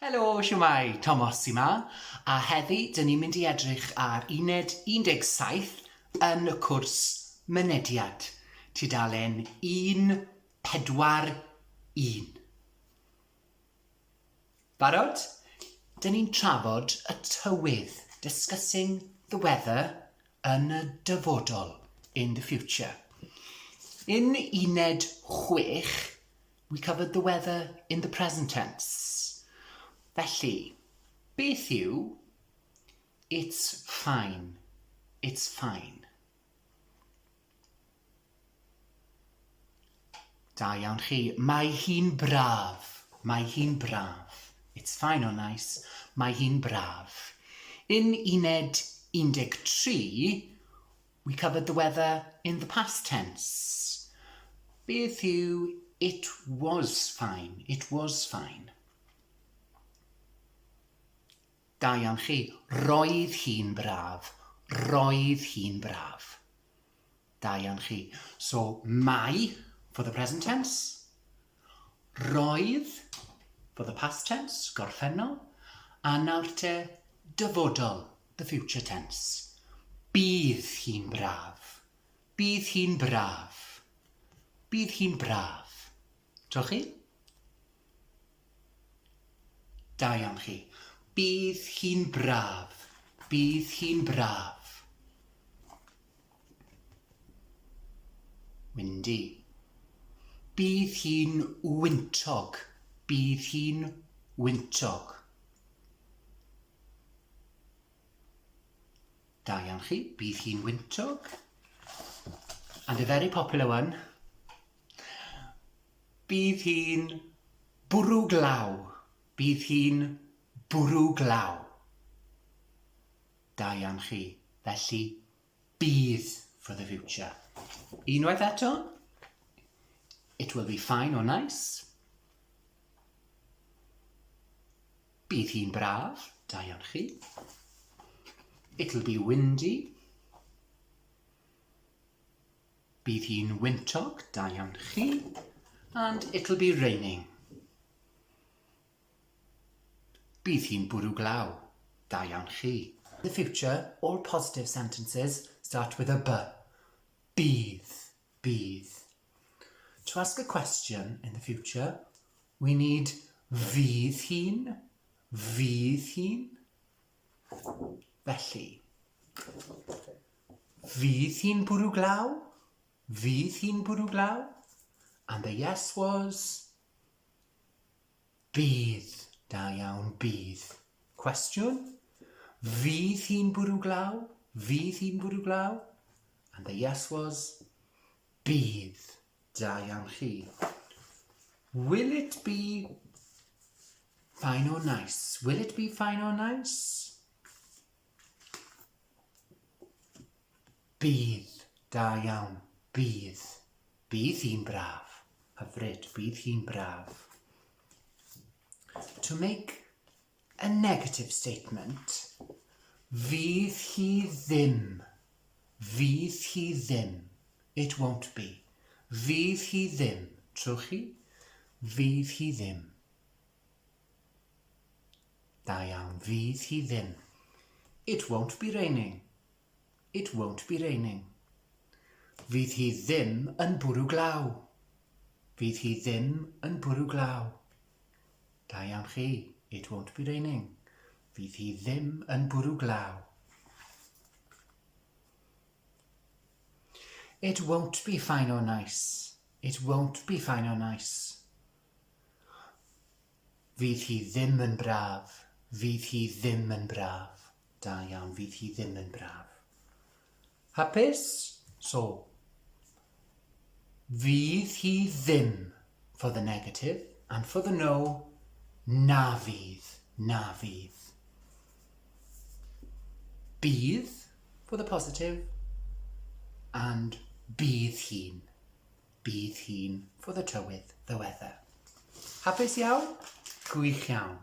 Helo, siwmai, Tomos sy 'ma, a heddi dyn ni'n mynd i edrych ar uned 17 yn y cwrs Mynediad, tudalen 141. Barod? Dyn ni'n trafod y tywydd, discussing the weather, yn y dyfodol, in the future. In uned 6, we covered the weather in the present tense. Felly, beth yw It's fine, it's fine? Da iawn chi. Mae hi'n braf. Mae hi'n braf. It's fine or nice. Mae hi'n braf. In uned 13, we covered the weather in the past tense. Beth yw it was fine? It was fine. Da iawn chi. Roedd hi'n braf. Roedd hi'n braf. Da iawn chi. So, mae for the present tense. Roedd for the past tense, gorffennol. A nawr te, dyfodol, the future tense. Bydd hi'n braf. Bydd hi'n braf. Bydd hi'n braf. Trowch chi? Da iawn chi. Bydd hi'n braf. Bydd hi'n braf. Windy. Bydd hi'n wyntog. Bydd hi'n wyntog. Da iawn chi. Bydd hi'n wyntog. And a very popular one. Bydd hi'n bwrw glaw. Bydd hi'n bwrw glaw. Da iawn chi. Felly, bydd for the future. Unwaith eto, it will be fine or nice. Bydd hi'n braf. Da iawn chi. It'll be windy. Bydd hi'n wyntog, da iawn chi. And it'll be raining. Bydd hi'n bwrw glaw, da iawn chi. In the future, all positive sentences start with a b. Bydd, bydd. To ask a question in the future, we need fydd hi'n, fydd hi'n. Felly, fydd hi'n bwrw glaw? Fydd hi'n bwrw glaw? And the yes was bydd. Da iawn, bydd. Cwestiwn? Fydd hi'n bwrw glaw? Fydd hi'n bwrw glaw? And the yes was bydd. Da iawn chi. Will it be fine or nice? Will it be fine or nice? Bydd. Da iawn. Bydd. Bydd hi'n braf. Hyfryd. Bydd hi'n braf. To make a negative statement, fydd hi ddim. Fydd hi ddim. It won't be. Fydd hi ddim. Trowch chi. Fydd hi ddim. Da iawn. Fydd hi ddim. It won't be raining. It won't be raining. Fydd hi ddim yn bwrw glaw. Fydd hi ddim yn bwrw glaw. Da iawn chi. It won't be raining. Fydd hi ddim yn bwrw glaw. It won't be fine or nice. It won't be fine or nice. Fydd hi ddim yn braf. Fydd hi ddim yn braf. Da iawn, fydd hi ddim yn braf. Hapus? So, fydd hi ddim for the negative and for the no, na fydd, na fydd. Bydd for the positive and bydd hi'n. Bydd hi'n for the tywydd, the weather. Hapus iawn? Gwych iawn.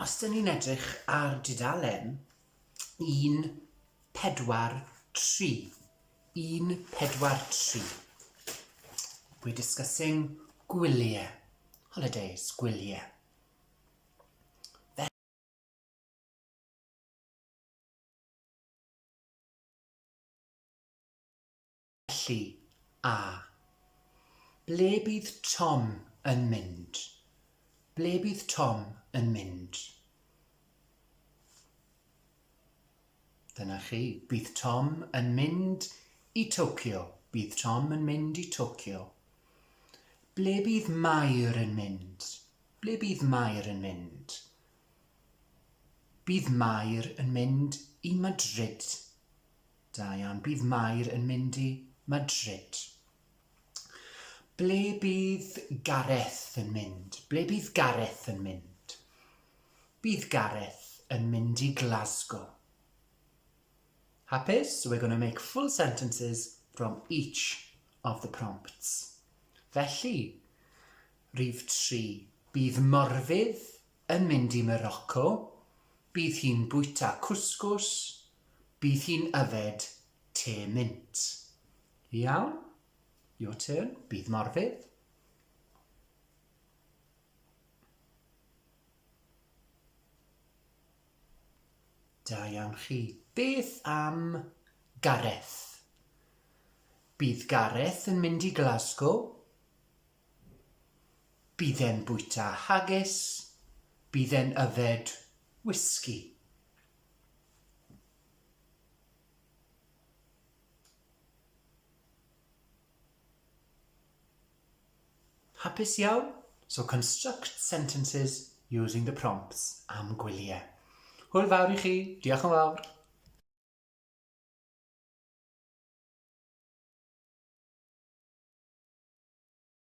Os dyn ni'n edrych ar dudalen 1, 4, 3. 1, 4, 3. We're discussing gwyliau. Holidays, gwyliau. Felly, a. Ble bydd Tom yn mynd? Ble bydd Tom yn mynd? Dyna chi. Bydd Tom yn mynd i Tokyo. Bydd Tom yn mynd i Tokyo. Ble bydd Mair yn mynd? Ble bydd Mair yn mynd? Bydd Mair yn mynd i Madrid. Da iawn. Bydd Mair yn mynd i Madrid. Ble bydd Gareth yn mynd? Ble bydd Gareth yn mynd? Bydd Gareth yn mynd i Glasgow. Hapus? So we're going to make full sentences from each of the prompts. Felly, rhif 3. Bydd Morfudd yn mynd i Morocco. Bydd hi'n bwyta cwsgws. Bydd hi'n yfed te mint. Iawn? Your turn. Bydd Morfudd. Da iawn chi. Beth am Gareth? Bydd Gareth yn mynd i Glasgow. Bydd e'n bwyta haggis. Bydd e'n yfed whisky. Hapus iawn? So construct sentences using the prompts am gwyliau. Hwyl fawr i chi, diolch yn fawr.